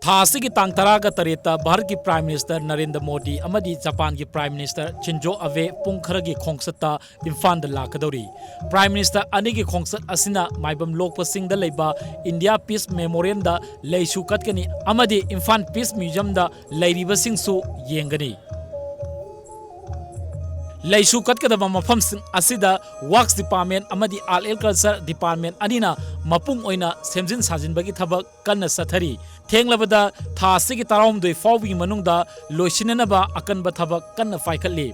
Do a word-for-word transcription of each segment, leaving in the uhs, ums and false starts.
ꯊꯥ ꯑꯁꯤꯒꯤ ꯇꯥꯡ ꯇꯔꯥꯒ ꯇꯔꯦꯠꯇ ꯚꯥꯔꯠꯀꯤ Prime Minister ꯅꯔꯦꯟꯗ꯭ꯔ ꯃꯣꯗꯤ ꯑꯃꯗꯤ ꯖꯄꯥꯟꯒꯤ Prime Minister ꯁꯤꯟꯖꯣ ꯑꯕꯦ ꯄꯨꯡ ꯈꯔꯒꯤ ꯈꯣꯡꯆꯠꯇ ꯏꯝꯐꯥꯜꯗ ꯂꯥꯛꯀꯗꯧꯔꯤ꯫ Prime Minister ꯑꯅꯤꯒꯤ ꯈꯣꯡꯆꯠ ꯑꯁꯤꯅ ꯃꯥꯏꯕꯝ ꯂꯣꯛꯄ ꯆꯤꯡꯗ ꯂꯩꯕ India Peace Memorialꯗ ꯂꯩꯁꯨ ꯀꯠꯀꯅꯤ ꯑꯃꯗꯤ ꯏꯝꯐꯥꯜ Peace Museumꯗ ꯂꯩꯔꯤꯕꯁꯤꯡꯁꯨ ꯌꯦꯡꯒꯅꯤ꯫ ꯂꯩꯁꯨ ꯀꯠꯀꯗꯕ ꯃꯐꯝꯁꯤꯡ ꯑꯁꯤꯗ Works Department ꯑꯃꯗꯤ Art and Culture Department ꯑꯅꯤꯅ ꯃꯄꯨꯡ ꯑꯣꯏꯅ ꯁꯦꯝꯖꯤꯟ ꯁꯥꯖꯤꯟꯕꯒꯤ ꯊꯕꯛ ꯀꯟꯅ ꯆꯠꯊꯔꯤ꯫ ꯊꯦꯡꯂꯕꯗ ꯊꯥ ꯑꯁꯤꯒꯤ ꯇꯔꯥꯍꯨꯝꯗꯣꯏ ꯐꯥꯎꯕꯒꯤ ꯃꯅꯨꯡꯗ ꯂꯣꯏꯁꯤꯟꯅꯅꯕ ꯑꯀꯟꯕ ꯊꯕꯛ ꯀꯟꯅ ꯄꯥꯏꯈꯠꯂꯤ꯫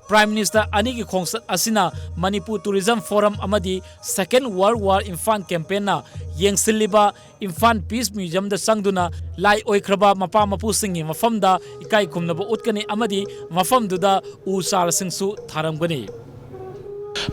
Prime Minister ꯑꯅꯤꯒꯤ ꯈꯣꯡꯆꯠ ꯑꯁꯤꯅ Manipur Tourism Forum ꯑꯃꯗꯤ Second World War Imphal campaignꯅ ꯌꯦꯡꯁꯤꯜꯂꯤꯕ Imphal Peace Museumꯗ ꯆꯪꯗꯨꯅ ꯂꯥꯏ ꯑꯣꯏꯈ꯭ꯔꯕ ꯃꯄꯥ ꯃꯄꯨꯁꯤꯡꯒꯤ ꯃꯐꯝꯗ ꯏꯀꯥꯏ ꯈꯨꯝꯅꯕ ꯎꯠꯀꯅꯤ ꯑꯃꯗꯤ ꯃꯐꯝꯗꯨꯗ ꯎ ꯆꯥꯔꯁꯤꯡꯁꯨ ꯊꯥꯔꯝꯒꯅꯤ꯫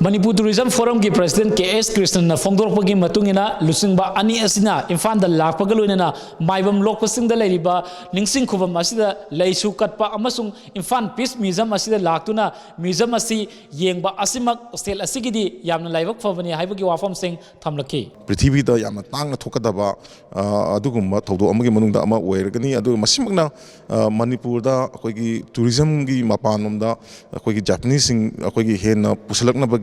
Manipur Tourism Forumꯒꯤ President ꯀꯦ ꯑꯦꯁ ꯀ꯭ꯔꯤꯁꯅꯟꯅ ꯐꯣꯡꯗꯣꯔꯛꯄꯒꯤ ꯃꯇꯨꯡ ꯏꯟꯅ, ꯂꯨꯆꯤꯡꯕ ꯑꯅꯤ ꯑꯁꯤꯅ ꯏꯝꯐꯥꯜꯗ ꯂꯥꯛꯄꯒ ꯂꯣꯏꯅꯅ ꯃꯥꯏꯕꯝ ꯂꯣꯛꯄ ꯆꯤꯡꯗ ꯂꯩꯔꯤꯕ ꯅꯤꯡꯁꯤꯡ ꯈꯨꯕꯝ ꯑꯁꯤꯗ ꯂꯩꯁꯨ ꯀꯠꯄ ꯑꯃꯁꯨꯡ ꯏꯝꯐꯥꯜ Peace Museum ꯑꯁꯤꯗ ꯂꯥꯛꯇꯨꯅ museum ꯑꯁꯤ ꯌꯦꯡꯕ ꯑꯁꯤꯃꯛ state ꯑꯁꯤꯒꯤꯗꯤ ꯌꯥꯝꯅ ꯂꯥꯏꯕꯛ ꯐꯕꯅꯤ ꯍꯥꯏꯕꯒꯤ ꯋꯥꯐꯝꯁꯤꯡ ꯊꯝꯂꯛꯈꯤ꯫ ꯄ꯭ꯔꯤꯊꯤꯕꯤꯗ ꯌꯥꯝꯅ ꯇꯥꯡꯅ ꯊꯣꯛꯀꯗꯕ, ꯑ, ꯑꯗꯨꯒꯨꯝꯕ ꯊꯧꯗꯣꯛ ꯑꯃꯒꯤ ꯃꯅꯨꯡꯗ ꯑꯃ ꯑꯣꯏꯔꯒꯅꯤ꯫ ꯑꯗꯨꯒ ꯃꯁꯤꯃꯛꯅ, ꯑ, ꯃꯅꯤꯄꯨꯔꯗ ꯑꯩꯈꯣꯏꯒꯤ tourismꯒꯤ ꯃꯄꯥꯟꯂꯣꯝꯗ ꯑꯩꯈꯣꯏꯒꯤ Japaneseꯁꯤꯡ ꯑꯩꯈꯣꯏꯒꯤ ꯍꯦꯟꯅ ꯄꯨꯁꯤꯜꯂꯛꯅꯕꯒꯤ,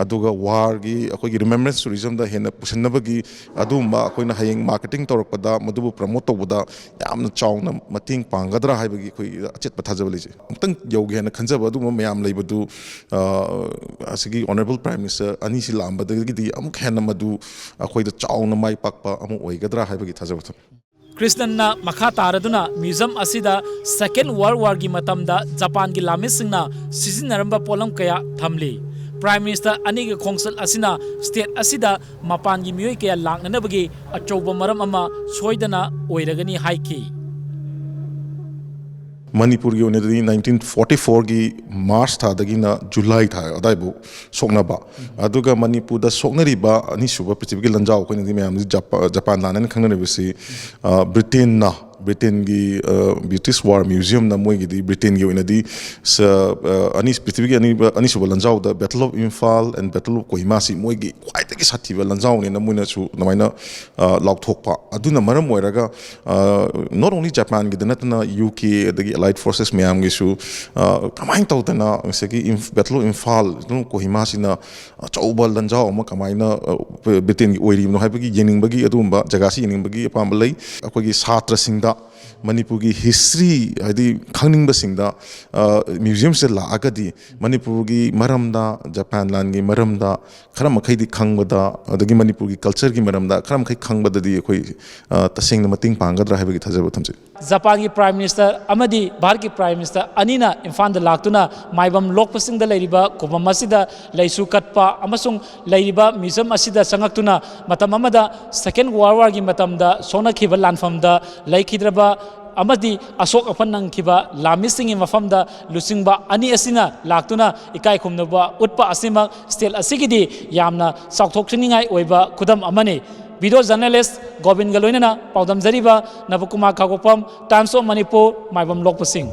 ꯑꯗꯨꯒ warꯒꯤ ꯑꯩꯈꯣꯏꯒꯤ remembrance tourismꯗ ꯍꯦꯟꯅ ꯄꯨꯁꯤꯟꯅꯕꯒꯤ, ꯑꯗꯨꯒꯨꯝꯕ ꯑꯩꯈꯣꯏꯅ ꯍꯌꯦꯡ marketing ꯇꯧꯔꯛꯄꯗ, ꯃꯗꯨꯕꯨ promote ꯇꯧꯕꯗ ꯌꯥꯝꯅ ꯆꯥꯎꯅ ꯃꯇꯦꯡ ꯄꯥꯡꯒꯗ꯭ꯔꯥ ꯍꯥꯏꯕꯒꯤ ꯑꯩꯈꯣꯏ ꯑꯆꯦꯠꯄ ꯊꯥꯖꯕ ꯂꯩꯖꯩ꯫ ꯑꯃꯨꯛꯇꯪ ꯌꯧꯒꯦ ꯍꯥꯏꯅ ꯈꯟꯖꯕ ꯑꯗꯨꯒꯨꯝꯕ ꯃꯌꯥꯝ ꯂꯩꯕꯗꯨ, ꯑ, ꯑꯁꯤꯒꯤ Honourable Prime Minister ꯑꯅꯤꯁꯤ ꯂꯥꯛꯑꯝꯕꯗꯒꯤꯗꯤ ꯑꯃꯨꯛ ꯍꯦꯟꯅ ꯃꯗꯨ ꯑꯩꯈꯣꯏꯗ ꯆꯥꯎꯅ ꯃꯥꯏ ꯄꯥꯛꯄ ꯑꯃ ꯑꯣꯏꯒꯗ꯭ꯔꯥ ꯍꯥꯏꯕꯒꯤ ꯊꯥꯖꯕ ꯊꯝꯃꯤ꯫ ꯀ꯭ꯔꯤꯁꯅꯟꯅ ꯃꯈꯥ ꯇꯥꯔꯗꯨꯅ museum ꯑꯁꯤꯗ Second World Warꯒꯤ ꯃꯇꯝꯗ ꯖꯄꯥꯟꯒꯤ ꯂꯥꯟꯃꯤꯁꯤꯡꯅ ꯁꯤꯖꯤꯟꯅꯔꯝꯕ ꯄꯣꯠꯂꯝ ꯀꯌꯥ ꯊꯝꯂꯤ꯫ Prime Minister ꯑꯅꯤꯒꯤ ꯈꯣꯡꯆꯠ ꯑꯁꯤꯅ state ꯑꯁꯤꯗ ꯃꯄꯥꯟꯒꯤ ꯃꯤꯑꯣꯏ ꯀꯌꯥ ꯂꯥꯛꯅꯅꯕꯒꯤ ꯑꯆꯧꯕ ꯃꯔꯝ ꯑꯃ ꯁꯣꯏꯗꯅ ꯑꯣꯏꯔꯒꯅꯤ ꯍꯥꯏꯈꯤ꯫ ꯃꯅꯤꯄꯨꯔꯒꯤ ꯑꯣꯏꯅꯗꯤ nineteen forty fourꯒꯤ March ꯊꯥꯗꯒꯤꯅ July ꯊꯥ ꯑꯗꯥꯏꯕꯨ ꯁꯣꯛꯅꯕ, ꯑꯗꯨꯒ ꯃꯅꯤꯄꯨꯔꯗ ꯁꯣꯛꯅꯔꯤꯕ ꯑꯅꯤꯁꯨꯕ ꯄ꯭ꯔꯤꯊꯤꯕꯤꯒꯤ ꯂꯥꯟꯖꯥꯎ, ꯑꯩꯈꯣꯏꯅꯗꯤ ꯃꯌꯥꯝꯁꯤ ꯖꯄꯥ-, ꯖꯄꯥꯟ ꯂꯥꯟ ꯍꯥꯏꯅ ꯈꯪꯅꯔꯤꯕꯁꯤ, ꯑ, Britainꯅ ꯕ꯭ꯔꯤꯇꯦꯟꯒꯤ ꯕ꯭ꯔꯤꯇꯤꯁ ꯋꯥꯔ ꯃ꯭ꯌꯨꯖꯤꯌꯝꯅ ꯃꯣꯏꯒꯤꯗꯤ ꯕ꯭ꯔꯤꯇꯦꯟꯒꯤ ꯑꯣꯏꯅꯗꯤ ꯁ- ꯑ, ꯑꯅꯤ ꯄ꯭ꯔꯤꯊꯤꯕꯤꯒꯤ ꯑꯅꯤꯕ ꯑꯅꯤꯁꯨꯕ ꯂꯥꯟꯖꯥꯎꯗ Battle of Imphal and Battle of Kohima ꯁꯤ ꯃꯣꯏꯒꯤ ꯈ꯭ꯋꯥꯏꯗꯒꯤ ꯁꯥꯊꯤꯕ ꯂꯥꯟꯖꯥꯎꯅꯦꯅ ꯃꯣꯏꯅꯁꯨ ꯑꯗꯨꯃꯥꯏꯅ ꯑ, ꯂꯥꯎꯊꯣꯛꯄ꯫ ꯑꯗꯨꯅ ꯃꯔꯝ ꯑꯣꯏꯔꯒ ꯅꯣꯠ ꯑꯣꯡꯂꯤ ꯖꯄꯥꯟꯒꯤꯗ ꯅꯠꯇꯅ ꯌꯨ ꯀꯦ ꯑꯗꯒꯤ ꯑꯦꯂꯥꯏꯠ ꯐꯣꯔꯁꯦꯁ ꯃꯌꯥꯝꯒꯤꯁꯨ ꯑ, ꯀꯃꯥꯏꯅ ꯇꯧꯗꯅ ꯉꯁꯥꯏꯒꯤ ꯏꯝꯐ- Battle of Imphal, Kohima ꯁꯤꯅ ꯑꯆꯧꯕ ꯂꯥꯟꯖꯥꯎ ꯑꯃ ꯀꯃꯥꯏꯅ ꯑ, ꯕ꯭ꯔꯤꯇꯦꯟꯒꯤ ꯑꯣꯏꯔꯤꯕꯅꯣ ꯍꯥꯏꯕꯒꯤ ꯌꯦꯡꯅꯤꯡꯕꯒꯤ, ꯑꯗꯨꯒꯨꯝꯕ ꯖꯒꯥꯁꯤ ꯌꯦꯡꯅꯤꯡꯕꯒꯤ ꯑꯄꯥꯝꯕ ꯂꯩ꯫ ꯑꯩꯈꯣꯏꯒꯤ ꯁꯥꯇ꯭ꯔꯁꯤꯡꯗ ꯃꯅꯤꯄꯨꯔꯒꯤ ꯍꯤꯁꯇ꯭ꯔꯤ ꯍꯥꯏꯗꯤ ꯈꯪꯅꯤꯡꯕꯁꯤꯡꯗ ꯃ꯭ꯌꯨꯖꯤꯌꯝꯁꯤꯗ ꯂꯥꯛꯑꯒꯗꯤ ꯃꯅꯤꯄꯨꯔꯒꯤ ꯃꯔꯝꯗ, ꯖꯄꯥꯟ ꯂꯥꯟꯒꯤ ꯃꯔꯝꯗ ꯈꯔ ꯃꯈꯩꯗꯤ ꯈꯪꯕꯗ, ꯑꯗꯒꯤ ꯃꯅꯤꯄꯨꯔꯒꯤ ꯀꯜꯆꯔꯒꯤ ꯃꯔꯝꯗ ꯈꯔ ꯃꯈꯩ ꯈꯪꯕꯗꯗꯤ ꯑꯩꯈꯣꯏ ꯑ, ꯇꯁꯦꯡꯅ ꯃꯇꯦꯡ ꯄꯥꯡꯒꯗ꯭ꯔꯥ ꯍꯥꯏꯕꯒꯤ ꯊꯥꯖꯕ ꯊꯝꯖꯩ꯫ ꯖꯄꯥꯟꯒꯤ ꯄ꯭ꯔꯥꯏꯝ ꯃꯤꯅꯤꯁꯇꯔ ꯑꯃꯗꯤ ꯚꯥꯔꯠꯀꯤ ꯄ꯭ꯔꯥꯏꯝ ꯃꯤꯅꯤꯁꯇꯔ ꯑꯅꯤꯅ ꯏꯝꯐꯥꯜꯗ ꯂꯥꯛꯇꯨꯅ ꯃꯥꯏꯕꯝ ꯂꯣꯛꯄꯁꯤꯡꯗ ꯂꯩꯔꯤꯕ ꯈꯨꯕꯝ ꯑꯁꯤꯗ ꯂꯩꯁꯨ ꯀꯠꯄ ꯑꯃꯁꯨꯡ ꯂꯩꯔꯤꯕ ꯃ꯭ꯌꯨꯖꯤꯌꯝ ꯑꯁꯤꯗ ꯆꯪꯉꯛꯇꯨꯅ ꯃꯇꯝ ꯑꯃꯗ ꯁꯦꯀꯦꯟ ꯋꯥꯔꯜ ꯋꯥꯔꯒꯤ ꯃꯇꯝꯗ ꯁꯣꯛꯅꯈꯤꯕ ꯂꯥꯟꯐꯝꯗ ꯂꯩꯈꯤꯗ꯭ꯔꯕ ꯑꯃꯗꯤ ꯑꯁꯣꯛ ꯑꯄꯟ ꯅꯪꯈꯤꯕ ꯂꯥꯟꯃꯤꯁꯤꯡꯒꯤ ꯃꯐꯝꯗ ꯂꯨꯆꯤꯡꯕ ꯑꯅꯤ ꯑꯁꯤꯅ ꯂꯥꯛꯇꯨꯅ ꯏꯀꯥꯏ ꯈꯨꯝꯅꯕ ꯎꯠꯄ ꯑꯁꯤꯃꯛ ꯁ꯭ꯇꯦꯠ ꯑꯁꯤꯒꯤꯗꯤ ꯌꯥꯝꯅ ꯆꯥꯎꯊꯣꯛꯆꯅꯤꯡꯉꯥꯏ ꯑꯣꯏꯕ ꯈꯨꯗꯝ ꯑꯃꯅꯤ꯫ ꯚꯤꯗꯤꯑꯣ ꯖꯔꯅꯦꯂꯤꯁ ꯒꯣꯕꯤꯟꯒ ꯂꯣꯏꯅꯅ ꯄꯥꯎꯗꯝꯖꯔꯤꯕ ꯅꯕꯀꯨꯃꯥꯔ ꯈꯥꯒꯣꯛꯄꯝ, Times of Manipur, ꯃꯥꯏꯕꯝ ꯂꯣꯛꯄꯁꯤꯡ꯫